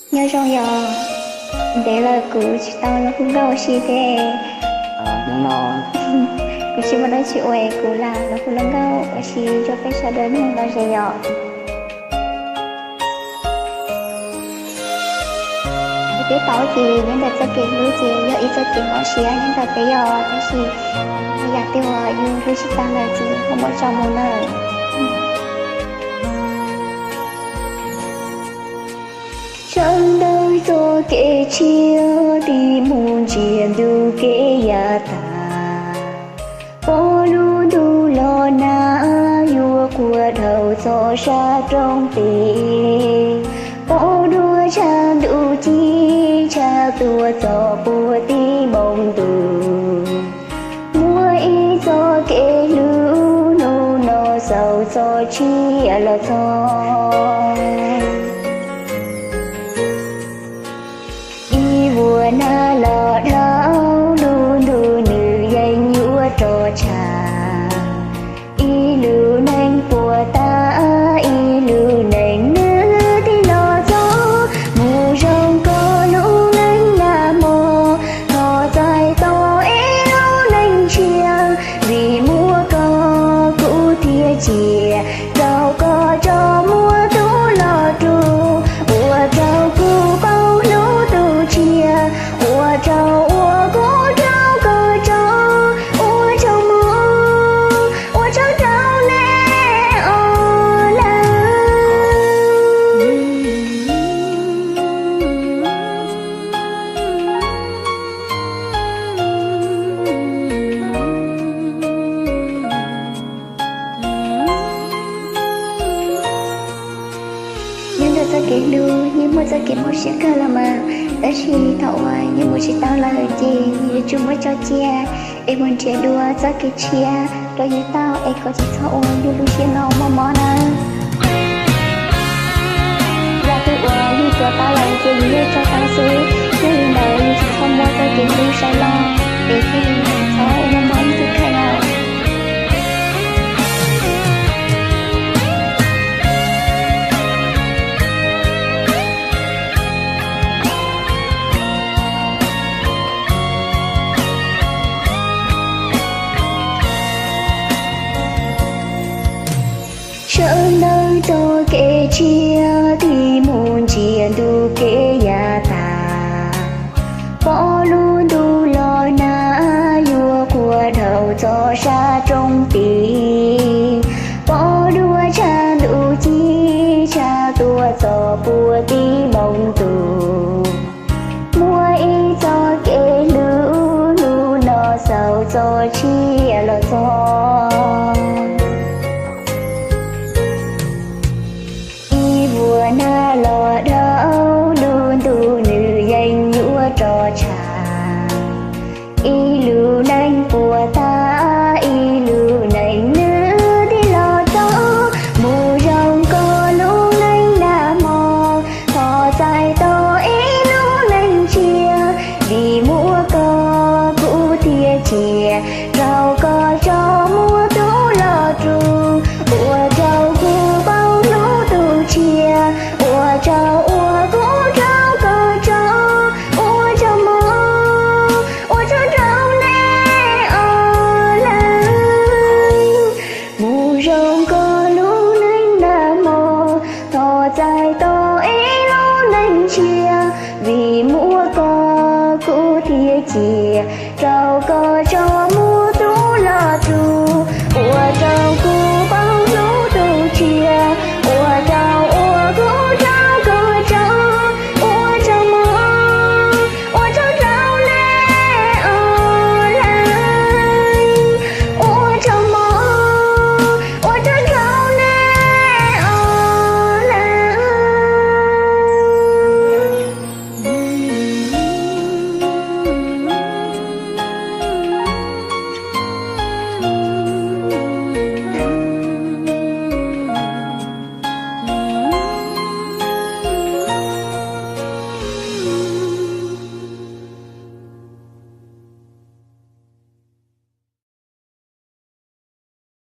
Nyob zoo yom, ntev lawm kuv tsis tau los hu nkauj ua si thiab. Hnub no kuv tsis muaj dab tsi ua, kuv lam los hu nkauj ua si rau peb sawv daws mloog los ze yom. Peb paub ces nyob ntawm txoj kev hlub ces yog ib txoj kev mob siab nyob ntawm peb yom, tab sis yam twg uas yus hlub tsis tau lawm ces ho muab tso mus nawb. Sawv ntawm txoj kev tshiab tig mus ntsia ntu kev yav tas, pom lub ntuj los nag yuav qua dhau txog sab roob tid, pom dua tshav ntuj ci tshaj tuaj txog puag tim npoo ntuj. Muaj ib txoj kev hlub hnub no xaus txog tshiab los txog. Ib vuag nag los dhau lub ntuj nws yeej yuav roj tshaj. Ib lub neej puas tas, ib lub neej nws tig los txog. Mus zoo koj lub neej nag hmo, thov txais tos ib lub neej tshiab, vim muaj koj kuv thiaj cia, rau koj tso muaj tus los rub, ua rau kuv paub hlub tus tshiab, ua rau ua kuv rau koj tso, ua tsaug mog, ua tsaug rau nej os lawm. Nyob ntawm txoj kev hlub yeej muaj txoj kev mob siab kawg los mas, tab sis thaum uas yus mus tsis tau lawm ces yuav tsum muab tso cia, es mus nrhiav dua txoj kev tshiab rau yus tau, es kom tsis txhob ua yus lub siab no mob mob nawb. Yam twg uas yus tuav tau lawm ces yus yeej tso tau xwb, yog li ntawd yus tsis txhob muab txoj kev hlub saib loj, es thiaj li txhob ua mob mob ib tug kheej os. Sawv ntawm txoj kev tshiab tig mus ntsia ntu kev yav tas, pom lub ntuj los nag yuav qua dhau txog sab roob tid, pom dua tshav ntuj ci tshaj tuaj txog puag tim npoo ntuj. Muaj ib txoj kev hlub hnub no xaus txog tshiab los txog. Ib vuag nag los dhau lub ntuj nws yeej yuav roj tshaj. Ib lub neej puas tas, ib lub neej nws tig los txog. Mus zoo koj lub neej nag hmo, thov txais tos ib lub neej tshiab, vim muaj koj kuv thiaj cia, rau koj tso muaj tus los rub, ua rau kuv paub hlub tus tshiab, ua rau ua kuv rau koj tso, ua tsaug mog, ua tsaug rau nej os lawm. Mus zoo koj lub neej nag hmo, thov txais tos ib lub neej tshiab, vim muaj koj kuv thiaj cia,